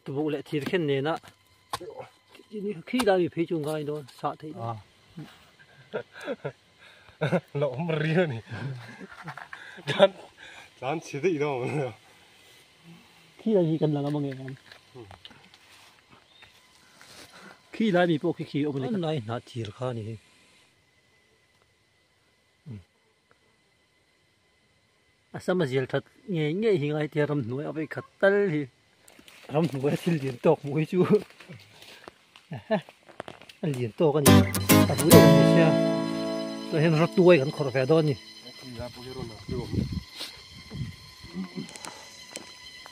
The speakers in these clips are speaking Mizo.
Tuboh leh thir khen nena khi lai mi phei chu ngai dawn sah theih dawn. La awm riau a ni. Tlan tlan chhe daih dawn. Khi lai hi kan la ngam ange ang. Khi lai mi pawh khi khi awm a ni. Lai hnah thir kha a ni hi. A sama zial that ngei ngei hi ngai tia ramhnuai a vei khat tal hi ramhnuai a thil lian tawk hmuh hi chu a lian tawk a ni a bul em ni sia tah hian rawtuai kan khawrh ve dawn a ni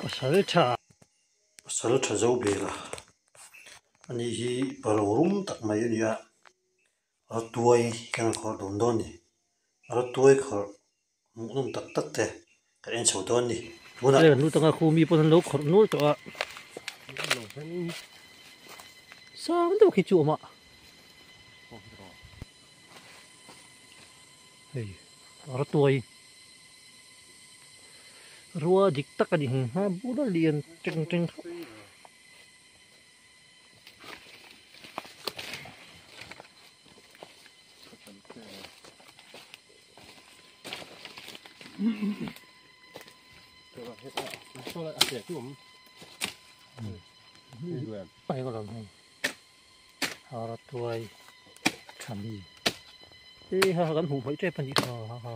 pasal tha pasal tha zo bel a ani hi palo rum tak mai a ni a rawtuai kan khawrh dun dawn a ni rawtuai khawrh hmuhnawm tak tak te kan en chho dawn a ni tunah kan lut anga khu mi pawn an lo khawrh nual tawh a sang deuh khi chu a awm a hei rawtuai rua dik tak a ni hmu hma bula lian teng teng Tuai tha mi hei ha kan hmuh hmaih tep a nih kha ha ha.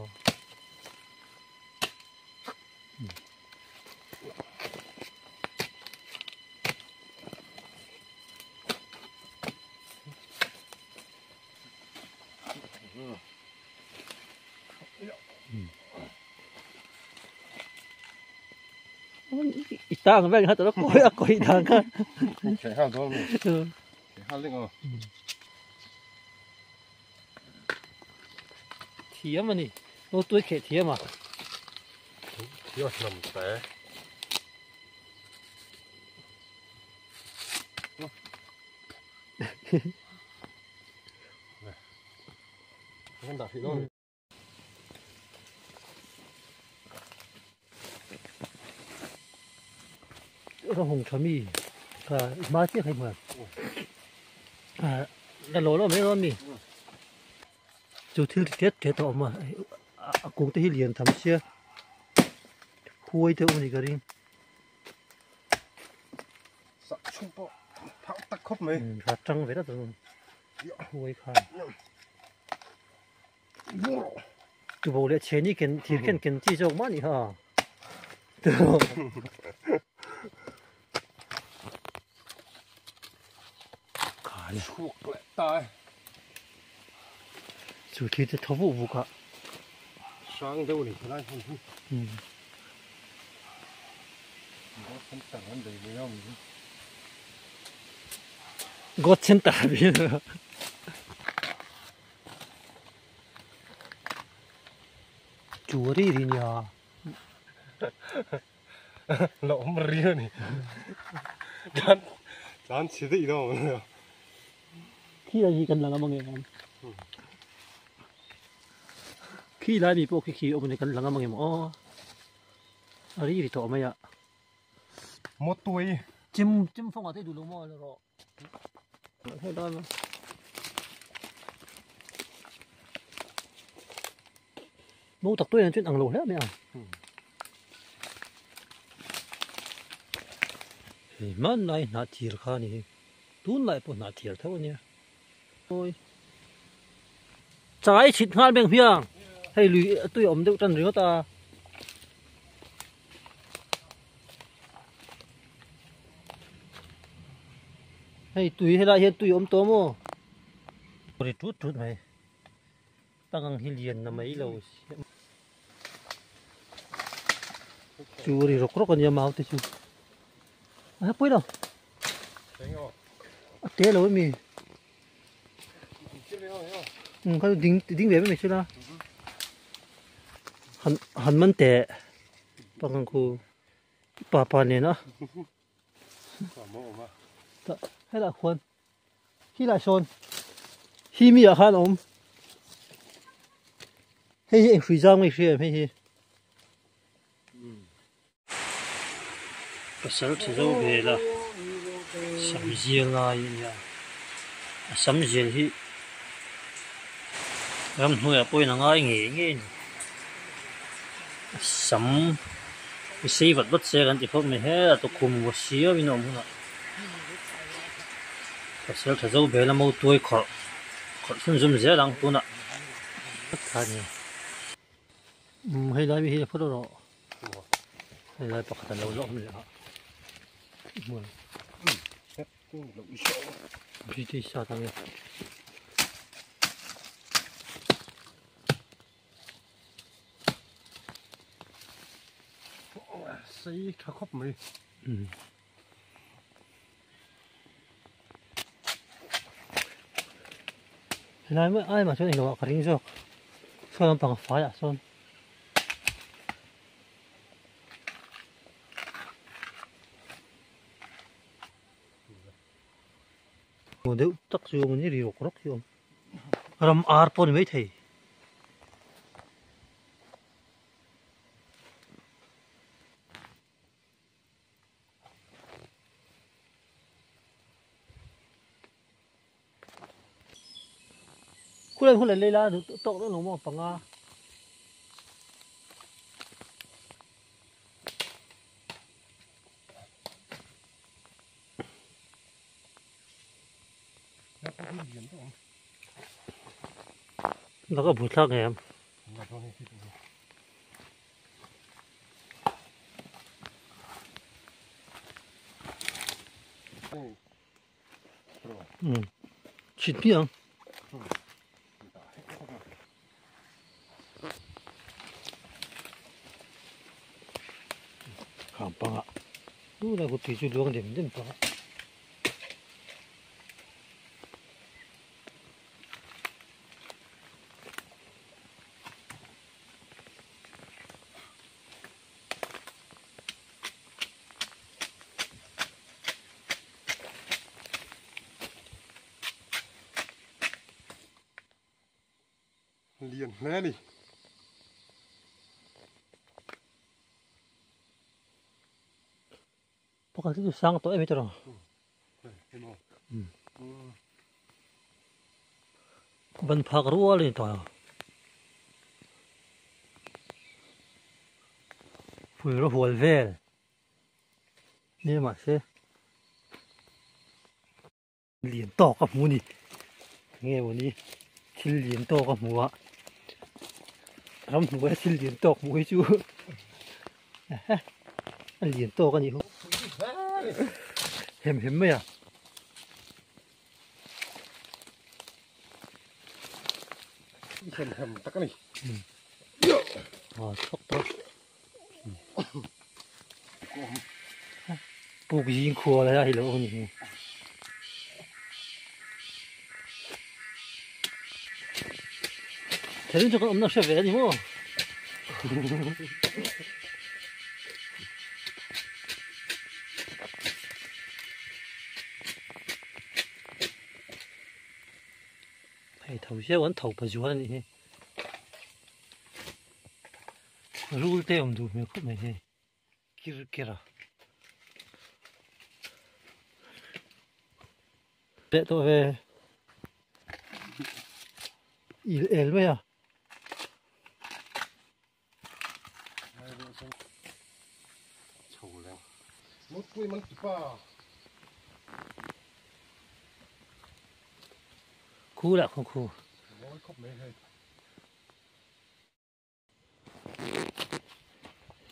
Tang vel kha tala koi a koi tang kha. Thei hal dawn mi. Thei hal ding aw. Thiam ani. Lo tuai kheh thiam a. Thiam hnam te. Ka hung tha mi ka hma chiah khai hmuh a la lo lo mai dawn mi chu thil thet thet a awm a a kung te hi lian tham sia huai te awm a ni ka ring. Sah chhung pawh phak tak khawp mai. Tha tang ve tlat a huai khan. Tubo leh chheni ken thir ken ken chi zawk mah ni ha. Khai. Chhuak leh ta e. Chu thil te tho vuk vuk a. Hrang deuh ni helai hmun hi. God center bi. Chu ri ri nia. La awm riau a ni. Tlan tlan chhe daih dawn. Khi lai hi kan la ngam ange ang. Khi lai mi pawh khi khi awm a ni kan la ngam ange maw aw. A ri ri tawh mai a. Mawtuai. Chim chim fawng ah te duh lo maw rawh. Mo tak tuai chuan ang lo hle mai a. Hei hmanlai hnah thir kha a ni hi. Tunlai pawh hnah thir tho a nia. Awi. Chai chhit nghal beng hmiang. Hei lui tui a awm deuh tan ringawt a. Hei tui helai hian tui awm tawh maw ri tut tut mai pangang hi lian na mai lo chu ri rawk rawk ania mau te chu a pawi lo a te lo ami um kha ding ding ve mai sela han han man teh pangang khu pa pa nen a helai khuan helai sawn hi mi ah khan a awm hei hi eng hrui zang mai hria em hei hi. Pasal tha zo vel a, sam zial lai a nia. A sam zial hi ramhnuaiah pawhin a ngai ngei ngei a ni. A sam hi sei vat vat se kan ti khawp mai he a tukhum maw siau in a awm hunah pasal tha zo vel a mautuai khawrh khawrh chhunzawm zel ang tunah kha a ni. Umm hei lai mi hi a phawt erawh hei lai pakhat an lo la awm leh a hmun british sa ta nge. Sei tha khawp mai. Helai mai ai mah chuan englo ah ka ring zawk saw lampang faiah sawn hmuh deuh tak chu awm a ni ri rawk rawk hi a awm ram ar pawh a ni maithei. Khulai hun lei la tawk dawn lo maw panga. Laka bu thlak em. Chhit hmiah ang. Khang pangah tunah kut tui chu luang dem dem pangah. Lian hle a ni. Pakhat hi chu sang tawh em hi tawrh ang. Ban phak rual a ni tawh ang. Pui rawh hual vel nia mahse lian tawk a hmu a ni enge mawni thil lian tawk a hmu a ramhnuaia thil lian tawk hmuh hi chu a lian tawk a nih hi hem hem mai a. Hem hem tak a ni. A chhawk tawh. Puk zing khua lai a hi lo ni hi. Therin chu kan awmna hre ve a ni maw. Hei tho ziau an tho pa zual a nih hi. Rul te awm duh hmel khawp mai hei kir ker a. Leh tawh ve il el mai a. Khu lah khu khu.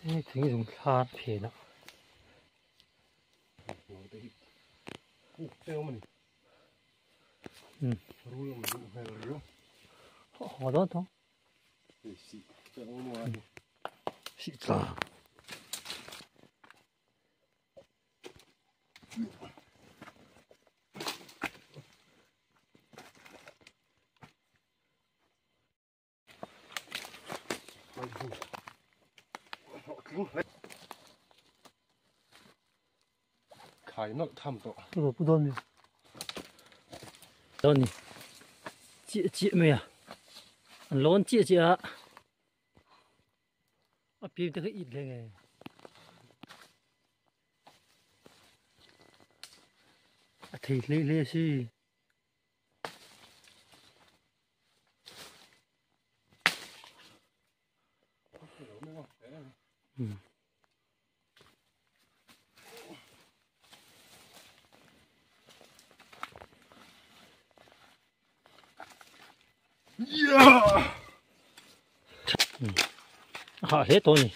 Hei thing zung thlar phen ah. Haw dawn thawng. Sih tla. Khai nawlh tham tawh. Pu pu dawn mi. Dawn ni. Chiah chiah mai a. An lawn chiah chiah a. A pim te kha it hle nge. Thei hlei hlei a si. A hah hle tawh a ni.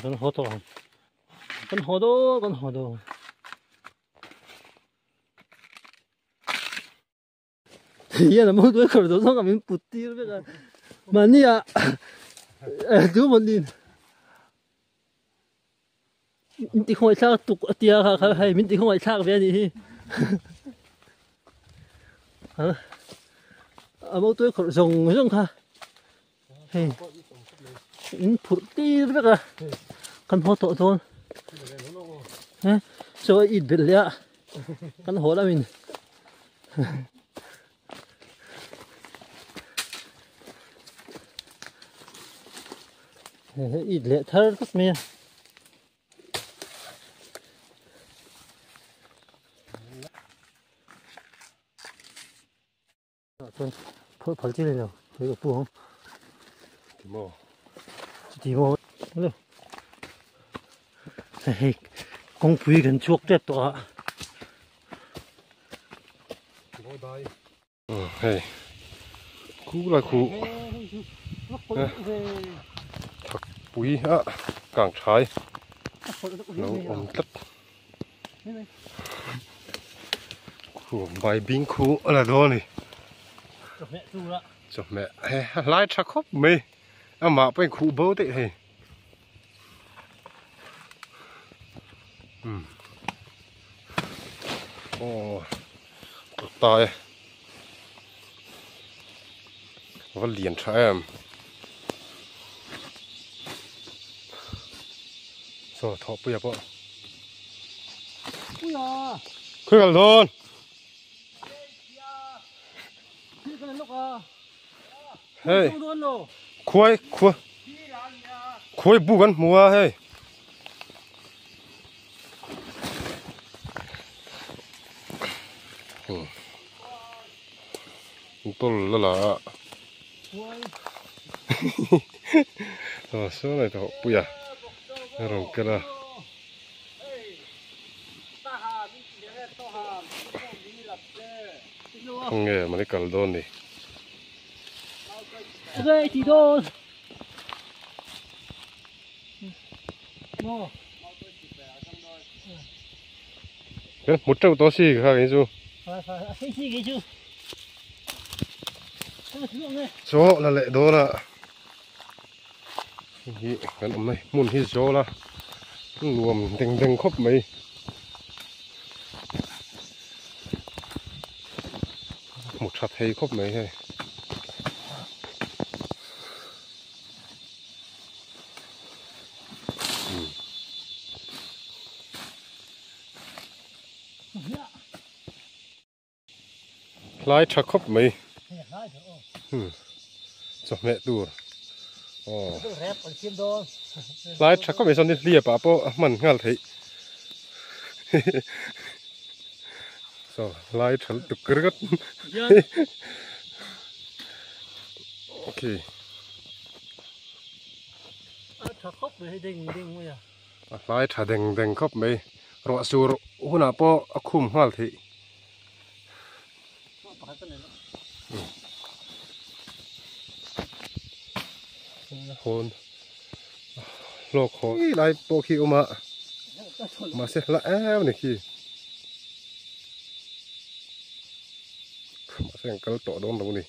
Kan haw tawh ang. Kan haw dawn kan haw dawn. Hian a mawng tuai khawr zawng zawng a min put tir vek a. Mahni ah tu maw nin min ti khawngaih thlak tuk a tia kha kha hei min ti khawngaih thlak ve a nih hi. A mawng tuai khawr zawng zawng kha hei min phurh tir vek a kan haw tawh dawn. Chaw a it belh leh a kan haw lamin. He it leh thar tak mai a. Chuan phawrh phal chi lo hei ka pu ang. Ti maw? Chuti maw? Hello. Hei kawngpui kan chhuak tep tawh a. Hei khu lai khu thak pui a kang thai lo awm tlat khu bai bing khu a la dawn a ni chawhmeh he a hlai tha khawp mai amah pawhin khuh bo daih hei. Um aw tai va lian tha em saw thawh puia pawh khawi kal dawn hei khuai khua khuai bu kan hmu a hei tol la la a aw saw lai tawh puia a rawn kal a. Nge mani kal dawn ni. Kan hmu teuh tawh si kha kei chu. Chaw la leh dawn a. Hei hi kan awmna hmun hi zawl a nuam deng deng khawp mai. Hmu tha thei khawp mai hei. Hlai tha khawp mai. Chawhmeh tur. Aw. Hlai tha khawp mai sawn hliap ah pawh a hman nghal theih. Saw hlai tha lutuk ringawt. Okay. A hlai tha deng deng khawp mai. Ruah sur hunah pawh a khum nghal theih. Hawn hlawk haw lai pawh khi awm a mahse hla em a ni khi mahse an kal tawh dawn lo a ni.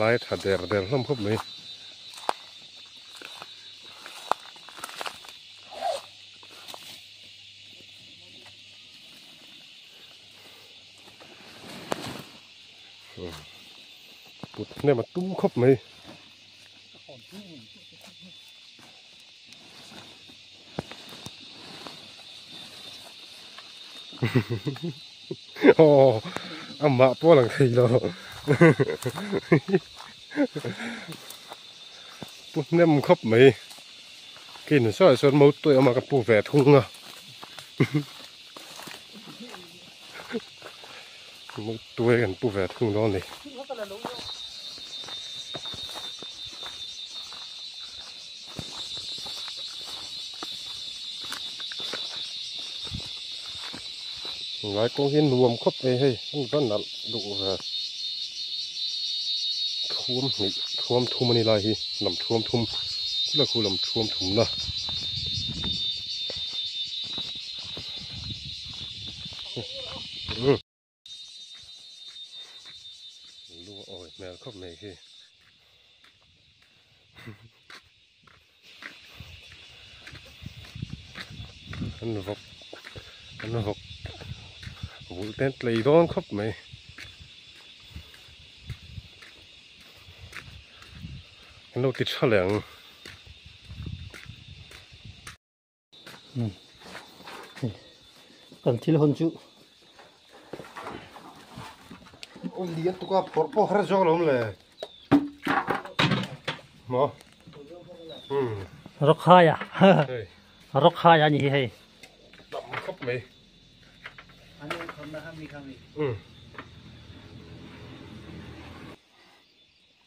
Lai tha der der hlawm khawp mai. Put hnem a tum khawp mai. Aw amah pawh a lang thei lo. Pu hnem khawp mai. Kei nu sawi sawn mo tawih awm a ka pu ve thung a. Mo tuai kan pu ve thung dawn a ni. Lai kawng hi nuam khawp mai hei an va nalh duh ve thuam hnih thuam thum a ni lai hi lam thuam thum khulai khu lam thuam thum na. Lu a awi hmel khawp mai khi. An vawk an vawk vulh te an tlei dawn khawp mai. An lo ti tha leh ang. Kan thil hawn chu Aw lian tuk a phawrh pawh har zawk lo le maw umm Rawkhaia Rawkhaia a ni hi hei tam khawp mai umm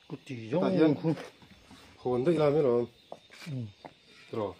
Kuti zawng khu hawn daih lai mai lo tiraw.